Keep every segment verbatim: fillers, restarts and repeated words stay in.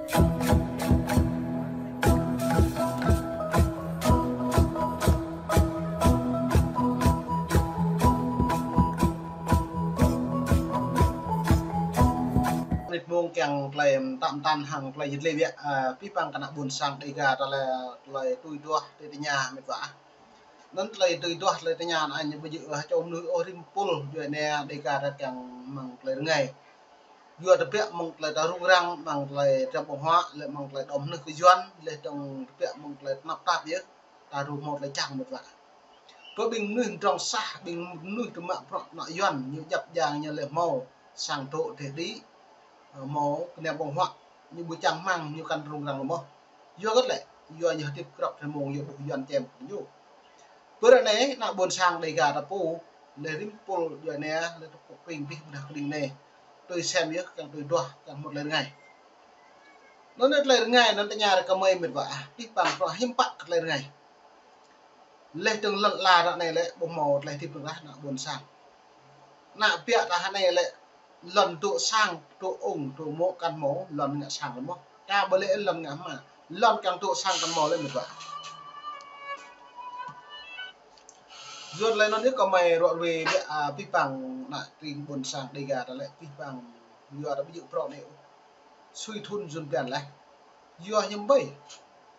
Anai mơ̆ng kiăng tơlơi tam tan hăng tơlơi jơt lĕ biă, a, pih pang kơ ană ƀôn sang Dêga ta lĕ tơlơi tui duah tơlơi tơña mĕt wa. Anŭn tơlơi tui duah tơlơi tơña anai ñu ƀu djơ̆, a, čô mơnuih ôh, rĭm pul djuai ania Dêga ta kiăng mơ̆ng tơlơi rơngai. Yua tơbiă mơ̆ng tơlơi ta rŭng răng, mơ̆ng tơlơi tơbiă ƀơ̆ng huă, lĕ mơ̆ng tơlơi đom mơnuih kơ Yuan, lĕ dơ̆ng tơbiă mơ̆ng tơlơi tơnap tap yơh, ta rŭ hmâo tơlơi čang mĕt wa. Pơ ƀing mơnuih mơdrŏng sah, ƀing mơnuih tơmă prŏ ană Yuan, ñu djăp jang ñu lĕ hmâo sang dŏ dêh đĭ, hmâo kơnăm ƀơ̆ng huă, ñu ƀu čang hmang, ñu kăn rŭng răng lơ̆m ôh. Yua hơget lĕ, yua ñu hơdip krăp tơmông, yua ƀuh Yuan čem ñu. Pơ ră anai, ană ƀôn sang Dêga ta pô, lĕ rĭm pul djuai ania, lĕ tơpŭ pring pih ƀơdah kơđing anai. Tui sem yơh, kiăng tui duah, kiăng hmâo tơlơi rơngai. Anŭn tơlơi rơngai, anŭn tơña rơkâo mơi mĕt wa, a, pih pang prŏ hiư̆m pă kơ tơlơi rơngai. Lĕ dơ̆ng lŏn ala ră anai lĕ, ƀu hmâo tơlơi hơdip dơ̆ng lah ană ƀôn sang. Ană biă ta hơnai lĕ, lŏn dŏ sang, dŏ ung, dŏ mô̆ kăn hmâo, lŏn ngă sang kăn hmâo. Ta ƀu lĕ lŏn ngă hma, lŏn kiăng dŏ sang kăn hmâo lĕ mĕt wa. Yua tơlơi anŭn yơh kơ mơi ruă ruê biă, a, pih pang ană tring ƀôn sang Dêga ta lĕ pih pang yua ta ƀu djơ̆ prŏ anai ôh. Sui thun jun blan leh. Yua hiư̆m ƀơi,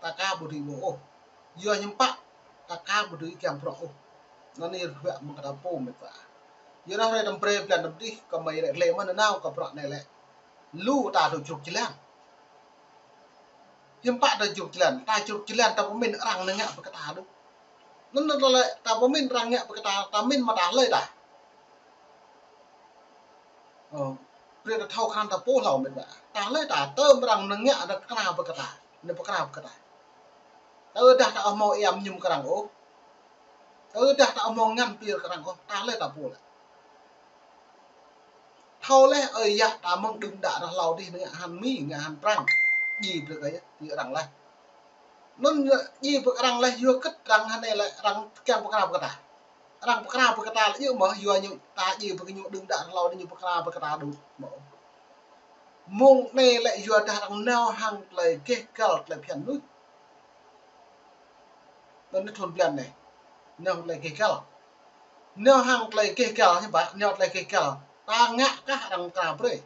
ta ka ƀu dưi ƀơ̆ng ôh. Yua hiư̆m pă, ta ka ƀu dưi kiăng prŏ ôh. Anŭn yơh ruă mơ̆ng kơ ta pô mĕt wa. Yua anŭn hrơi tơm pre blan tơm dih, kơ mơi rĕ lĕ mơ̆n nao kơ prŏ anai lĕ. Lu ta dŏ čruk jơlan. Hiư̆m pă ta čruk jơlan, ta čruk jơlan ta pơmĭn arăng nao ngă pơ kơ ta đôč. Anŭn ta lĕ ta pơmĭn arăng ngă pơ kơ ta, ta mĭn mă ta hlơi ta. Ơ, brơi ta thâo krăn ta pô hlâo mĕt wa. Ta hlơi ta tơm arăng nao ngă nao pơkra pơ kơ ta, nao pơkra pơ kơ ta. Tơdah ta ƀu hmâo iam ñum kơ arăng ôh. Tơdah ta ƀu hmâo ngăn pir kơ arăng ôh, ta hlơi ta pô lĕ. Thâo leh ơi yă ta mơ̆ng đưm đă ră hlâo dih nao ngă han Mi, ngă han Prăng. Djai brơi kơ yă, ti arăng leh. Anŭn djai brơi arăng leh, yua hơget arăng hơnai lĕ arăng kiăng pơkra pơ kơ ta. Arăng pơkra pơ kơ ta lĕ yơh mơ̆, yua ñu ta djai brơi kơ ñu đưm đă ră hlâo dih ñu pơkra pơ kơ ta đôč mơ̆. Mơ̆ng anai lĕ yua dah arăng nao hăng tơlơi gêh găl tơlơi phiăn mơnuih. Anŭn anai thun blan anai. Nao tơlơi gêh găl. Nao hăng tơlơi gêh găl hiư̆m pă, nao tơlơi gêh găl. Ta ngă kah arăng pơkra brơi.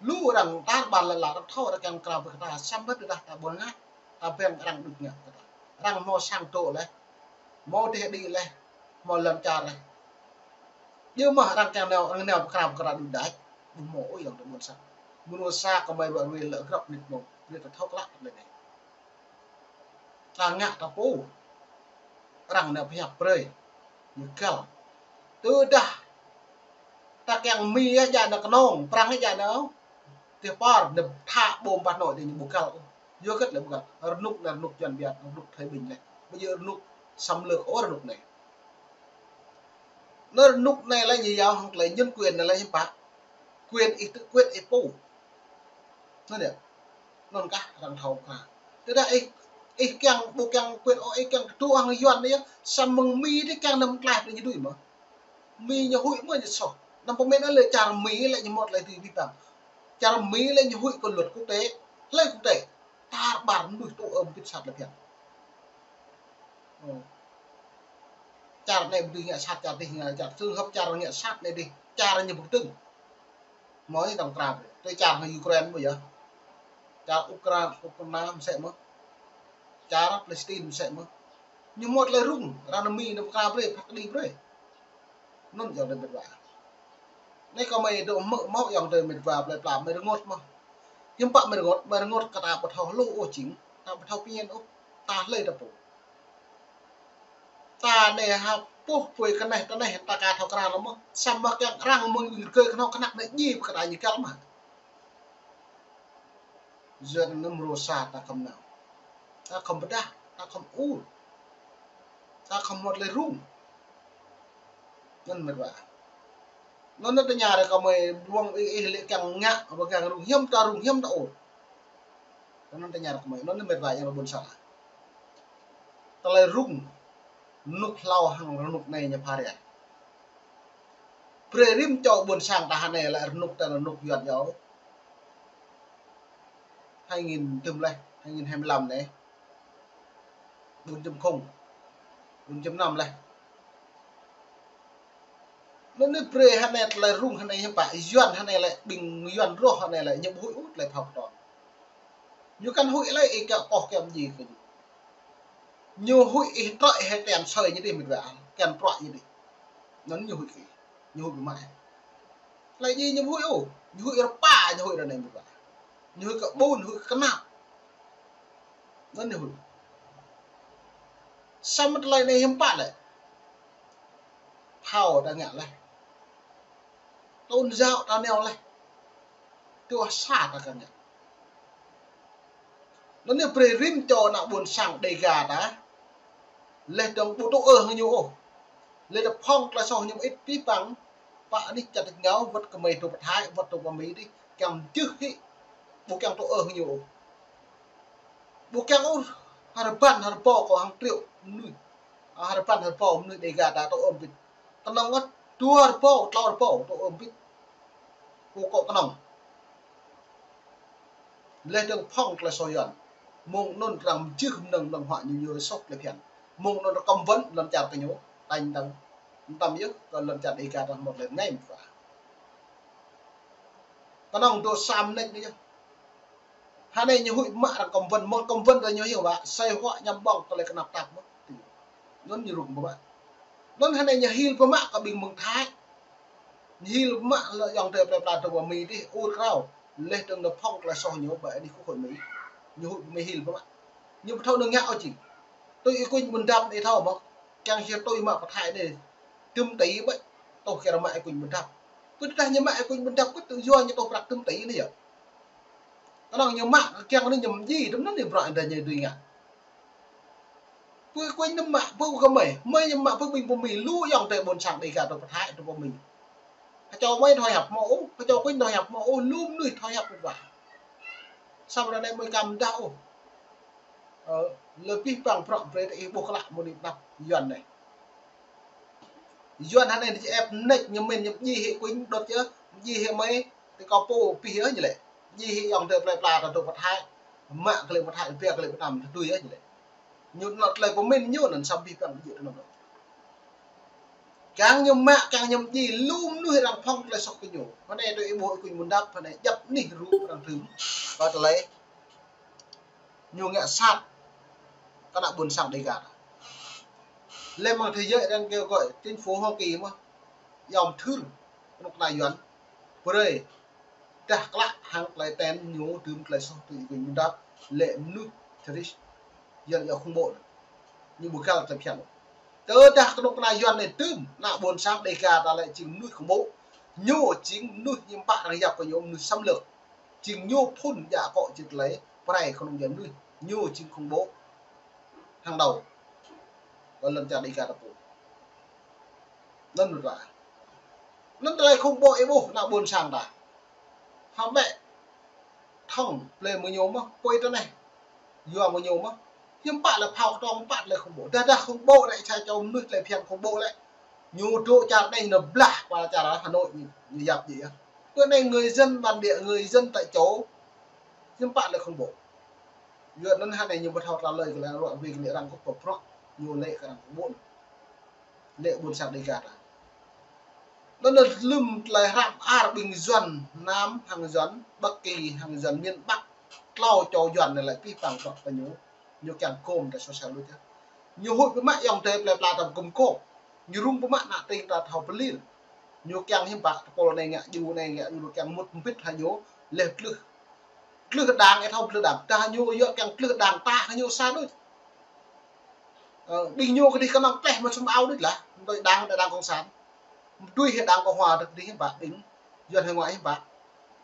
Lu arăng tar ƀar lĕ lă arăng thâo arăng kiăng pơkra brơi kơ ta, samơ̆ tơdah ta ƀu ngă, ta ƀơ̆ng arăng đôč ngă kơ ta. Arăng hmâo sang dŏ leh, hmâo dêh đĭ leh, hmâo lŏn čar leh. Yua mơ̆ arăng kiăng nao, arăng nao pơkra pơkra đôč đač, ƀu hmâo ôh ayŏng adơi ƀôn sang. Mơnuih sa kơ mơi ruă ruê lĕ grăp mơnit mông, brơi ta thâo klă tơlơi anai. Ta ngă ta pô. Arăng nao pơhiăp brơi. Ñu găl. Tơdah ta kiăng Mi yơh djă nao kơnong, Prăng yơh djă nao. Tơpă nao thă ƀôm ƀah anŏ dih ñu ƀu găl. Yua hơget lĕ ƀu găl. Rơnŭk anai rơnŭk Yuan biă, rơnŭk Thái Bình leh. Ƀu djơ̆ rơnŭk xâm lược ôh rơnŭk anai. Anŭn rơnŭk anai lĕ ñu yua hăng tơlơi nhân quyền anai lĕ hiư̆m pă. Quyền ih tự quyết ih pô. Anŭn yơh. Anŭn kah arăng thâo kah. Tơdah ih, ih kiăng, ƀu kiăng quyền ôh, ih kiăng kơdŏ hăng Yuan anai yơh, samơ̆ Mi dih kiăng nao mơtlaih brơi ñu dưi mơ̆. Mi ñu huĭ mơ̆ ñu soh. Anăm pơmĭn ôh lĕ čar Mi lĕ ñu mơ̆t lĕ tui pih pang. Čar Mi lĕ ñu huĭ kơ luật quốc tế. Hlơi quốc tế. Tar ƀar mơnuih tŭ ơm pit sat lĕ phiăn. Ơ. Čar anai ƀu dưi ngă sat, čar dih ngă sat. Trường hợp čar ngă sat anai dih, čar ñu ƀu kơdơ̆ng. Mơi tơ̆ng krap. Tui čar hăng Ukraine ƀu yơh. Čar Ukra-, Ukraina mơsĕ mơ̆n. Čar Palestine mơsĕ mơ̆n. Ñu mơ̆t lĕ rŭng, arăng Mi nao pơkra brơi, phat kơđi brơi. Anŭn ayŏng adơi mĕt wa. Anai kơ mơi dŏ hmư̆ mơ̆ ayŏng adơi mĕt wa plơi pla mơi rơngot mơ̆. Hiư̆m pă mơi rơngot, mơi rơngot kơ ta ƀu thâo hluh ôh jing, ta ƀu thâo pơñen ôh, ta hlơi ta pô. Ta anai ha pŭ pui kơneh tơneh ta ka thâo krăn lơ̆m mơ̆. Samơ̆ kiăng arăng mơ̆ng rơgơi kơnơ̆ng kơnăk anai djai pơ kơ ta ñu găl mơ̆. Yua anŭn mrô sa ta khŏm nao. Ta khŏm pơdah, ta khŏm ur. Ta khŏm mơ̆t lĕ rŭng. Anŭn mĕt wa. Anŭn tơña ră kơ mơi ƀuăng ih, ih lĕ kiăng ngă, ƀu kiăng rŭng hiam ta rŭng hiam ta ur. Anŭn tơña ră kơ mơi, anŭn mĕt wa yang ƀôn sang. Tơlơi rŭng, rơnŭk hlâo hăng rơnŭk anai ñu pha rai. Brơi rĭm čô ƀôn sang ta hơnai lĕ rơnŭk ta rơnŭk Yuan yơh. hai nghìn tơm leh, hai nghìn hai mươi lăm anai. Bốn chấm không, bốn chấm năm leh. Anŭn anai brơi hơnai tơlơi rŭng hơnai hiư̆m pă, Yuan hơnai lĕ ƀing Yuan rŏh hơnai lĕ ñu ƀu huĭ ôh tơlơi phao kơton. Ñu kăn huĭ lĕ ih kiăng koh kiăng ji kơ ñu. Ñu huĭ ih trŏ ih kiăng sơi ñu dih mĭt wa, kiăng prŏ ñu dih. Anŭn ñu huĭ kơ ih, ñu huĭ biă mă. Tơlơi ji ñu ƀu huĭ ôh, ñu huĭ rơpa, ñu huĭ ră anai mĭt wa. Ñu huĭ kơ ƀun, ñu huĭ kơ kơnap. Anŭn ñu huĭ. Samơ̆ tơlơi anai hiư̆m pă lĕ. Phao ta ngă leh. Tôn giáo ta neo leh. Tuah sa ta kơ ngă. Anŭn ñu brơi rĭm čô ană ƀôn sang Đêga ta. Leh dơ̆ng ƀu tŭ ư hăng ñu ôh. Leh dơ̆ng phŏng tơlơi soh ñu mơit pih păng. Pă anih čar tač rơngiao wơ̆t kơmơi tŭ pơthai, wơ̆t tŭ pơmĭn dih. Kiăng jưh hĭ. Ƀu kiăng tŭ ư hăng ñu ôh. Ƀu kiăng ôh, hơrbăn hơrbô kơ hăng triệu mơnuih. Hơrbăn hơrbô mơnuih Đêga ta tŭ ư ƀĭt. Kơnơ̆ng ăt dua rơbâo, klâo rơbâo, tŭ ư ƀĭt. Kơ kơ kơnơ̆ng. Leh dơ̆ng phŏng tơlơi soh Yuan. Mơ̆ng anŭn arăng mơjưh mơnơ̆ng mơnơ̆ng huă ñu ñu soh tơlơi phiăn. Mơ̆ng anŭn arăng cấm vận lŏn čar kơ ñu, tañ tăng. Tăm yơh, kơ lŏn čar Đêga ta hmâo tơlơi ngă mơ̆n. Kơnơ̆ng dŏ sa mơneč anai yơh. Hơnai ñu huĭ biă mă arăng cấm vận, mơ̆ng cấm vận arăng ñu hiư̆m pă, sơi huă ñăm ƀơ̆ng tơlơi kơnap tap mơ̆n. Anŭn ñu rŭng biă mă. Anŭn hơnai ñu hil biă mă kơ ƀing mơ̆ng Thái. Ñu hil biă mă lĕ ayŏng adơi plơi pla tơpă Mi dih, ur krao. Leh dơ̆ng ñu phŏng tơlơi soh ñu ƀơi anih kơ khối Mi. Ñu huĭ biă mă hil biă mă. Ñu ƀu thâo ñu ngă ôh jing. Tui ih kuñ ƀôn dap anai thâo mơ̆. Kiăng hia tui mă pơthai anai. Tơm tỉ ƀơi. Tŏh kơ ră mă ih kuñ ƀôn dap. Pơdah ñu mă ih kuñ ƀôn dap, kơ tŭ yua ñu tŏh prăk tơm tỉ anai yơh. Kơnơ̆ng ñu mă kiăng anai ñu mơji, tơm anŭn ñu brơi anai ñu dưi ngă. Pơ kuñ ñu mă, pơ kơ mơi, mơi ñu mă pơ ƀing pơ Mi, lu ayŏng adơi ƀôn sang Đêga tŭ pơthai, tŭ pơmĭn. Kơčô mơi thâo hiăp hmâo ôh, kơčô kuñ thâo hiăp hmâo ôh, lu mơnuih thâo hiăp mơ̆n wa. Samơ̆ ră anai mơi kăm dah ôh. Ơ, lĕ pih păng prŏ brơi tơ ih ƀuh klă mơ̆ng anăp Yuan anai. Yuan hơnai ñu ĕp mơneč ñu mĭn ñu ji hĭ kuñ đôč yơh, ji hĭ mơi, tơ kơ pô pih yơh ñu lĕ. Ji hĭ ayŏng adơi plơi pla ta tŭ pơthai, mă kơ lĕ pơthai, pia kơ lĕ pơtăm, tui yơh ñu lĕ. Ñu anŭn tơlơi pơmĭn ñu anŭn samơ̆ pih păng ƀu djơ̆ tơ anŭn. Kiăng ñu mă, kiăng ñu ji, lu mơnuih arăng phŏng tơlơi soh kơ ñu. Hơnai tui ih ƀuh ih kuñ ƀôn dap, hơnai djăp anih rŭ arăng tơm. Kơ tơlơi ñu ngă sat kơ ană ƀôn sang Đêga. Lĕ mơ̆ng thế giới arăng kêu gọi chính phủ Hoa Kỳ mơ̆, yom thưr, kơnuk kơna Yuan, brơi dah klă hăng tơlơi ten ñu tơm tơlơi soh tui ih kuñ ƀôn dap, lĕ mơnuih terrorist, Yuan yơh khủng bố. Ñu ƀu găl tơlơi phiăn. Tơdah kơnuk kơna Yuan anai tơm, ană ƀôn sang Đêga ta lĕ jing mơnuih khủng bố. Ñu jing mơnuih hiư̆m pă arăng yap kơ ñu mơnuih xâm lược. Jing ñu phŭn djă akŏ jing tơlơi pơrai kơnung djuai mơnuih. Ñu jing khủng bố hàng đầu kơ lŏn čar Đêga ta pô. Anŭn mơ̆n wa. Anŭn tơlơi khủng bố ih ƀuh ană ƀôn sang ta. Hơmĕ thŏng plơi mơ̆ng ñu mơ̆, pui tơ anai. Yua mơ̆ng ñu mơ̆. Hiư̆m pă lĕ phao kơtong, hiư̆m pă lĕ khủng bố. Dah, dah khủng bố lĕ sa čô mơnuih tơlơi phiăn khủng bố lĕ. Ñu dŏ čar anai ñu blah pơ čar Hà Nội ñu, ñu yap djơ̆ yơh. Pơ anai người dân bản địa, người dân tại chỗ. Hiư̆m pă lĕ khủng bố. Yua anŭn hơnai ñu ƀu thâo trả lời kơ lĕ ruă wĭ kơ lĕ arăng kơ pơprŏ. Ñu lĕ kơ arăng khủng bố. Lĕ ƀôn sang Đêga ta. Anŭn lĕ lơ̆m tơlơi hrăm ar ƀing Yuan Nam hăng Yuan Bắc Kỳ hăng Yuan miền Bắc. Klâo čô Yuan anai lĕ pih păng prŏ kơ ñu. Ñu kiăng gum tơ sô sa lu ča. Ñu huĭ biă mă ayŏng adơi plơi pla ta gum gum. Ñu rŭng biă mă ană tring ta thâo pơlir. Ñu kiăng hiư̆m pă tơpul anai ngă djru anai ngă djru kiăng mŭt mbĭt hăng ñu leh tlưh. Tlưh đang ih thâo tlưh đang. Dah ñu yua kiăng tlưh đang ta hăng ñu sa đôč. Ơ, ƀing ñu kơ dih kơnơ̆ng pleh mơ̆ sum ao đôč lah. Mơ̆ tui đang, đang cộng sản. Mơ̆ tui hĭ đang cộng hòa dih hiư̆m pă ƀing Yuan hải ngoại hiư̆m pă.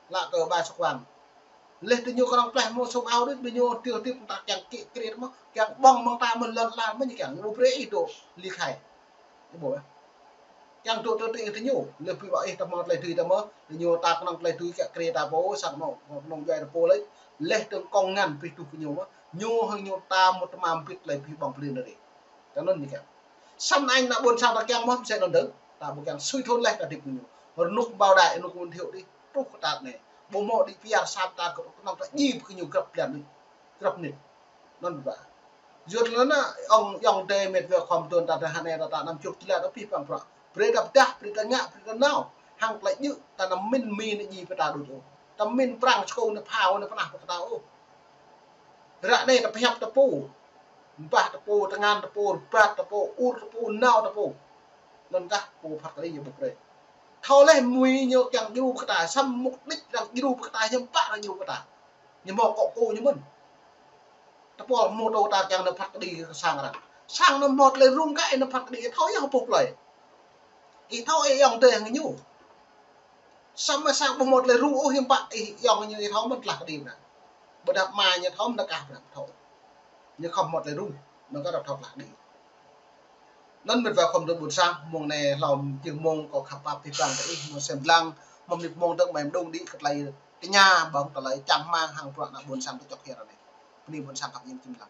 Lă kơ bai sơkuan. Leh tơ ñu kơnơ̆ng pleh mơ̆ sum ao đôč, ƀing ñu tiêu tiếp ta kiăng kĭ kriet mơ̆, kiăng ƀơ̆ng mơ̆ng ta mơ̆ lŏn la mơ̆ ñu kiăng ñu brơi ih dŏ ly khai. Ih ƀuh yơh. Kiăng dŏ tơ tơ ih tơ ñu, lĕ ƀu ƀă ih ta hmâo tơlơi tui ta mơ̆, tơ ñu ta kơnơ̆ng tơlơi tui kiăng kriet ta pô, sang anŏ, anŏ djuai ta pô lĕ, leh tơ̆ng kông ngăn pih tuh kơ ñu mơ̆, ñu hăng ñu ta mŭt tơma mbĭt tơlơi pih ƀơ̆ng pơlir anai. Tơ anŭn ñu kiăng. Samơ̆ ană ƀôn sang ta kiăng mơ̆, mơsĕ anŭn dơ̆ng, ta ƀu kiăng sui thun leh ta hơdip kơ ñu. Rơnŭk Bảo Đại, rơnŭk Nguyễn Thiệu dih, truh kơ tat anai. Ƀu hmâo đĭ pơyơr sat ta kơ kơnơ̆ng ta djai pơ kơ ñu grăp blan đôč. Grăp nit. Anŭn ƀă. Yua anŭn anai, ong, ong dê met wa khŏm tơ̆n ta tơ hơnai ta, ta năm chục tlat abih bang prăk. Brơi ta pơdah, brơi ta ngă, brơi ta nao. Hăng tơlơi djơ̆, ta năm min mi anai djai pơ ta đôč ôh. Ta min prăng čơkông anai phao anai pơnah pơ ta ôh. Ră anai ta pơhiăp ta pô. Mbah ta pô, tơngan ta pô, rơbat ta pô, ur ta pô, nao ta pô. Anŭn kah pô phat kơđi ñu ƀu brơi. Thâo laih mơnuih ñu kiăng djru pơ ta, samơ̆ mục đích arăng djru pơ ta, hiư̆m pă arăng djru pơ ta. Ñu hmâo kŏ kô ñu mơ̆n. Ta pô mơtô ta kiăng nao phat kơđi kơ sang arăng. Sang anŭn hmâo tơlơi rŭng kơ ih nao phat kơđi, thâo yơh pô plơi. Ih thâo ih yŏng tơ hăng ñu. Samơ̆ sang ƀu hmâo tơlơi rŭng ôh hiư̆m pă ih yŏng ñu ih thâo mơ̆n tlah kơđi mơ̆n. Ƀôdah ama ñu thâo mơ̆n kah mơ̆n thâo. Ñu khŏm hmâo tơlơi rŭng, anŭn kah ră thâo tlah kơđi. Anŭn met wa khŏm tơ̆n ƀôn sang, mông anai hlâo jing mông kâo khăp pap abih bang kơ ih, mông sem lăng, mông anai mông dơ̆ng mơ̆ng đung đĭ kơ tơlơi tơña ƀơ̆ng tơlơi čang rơmang hăng bruă ană ƀôn sang tơ čŏk hiăp anai. Bơni ƀôn sang khăp jing čim lăng.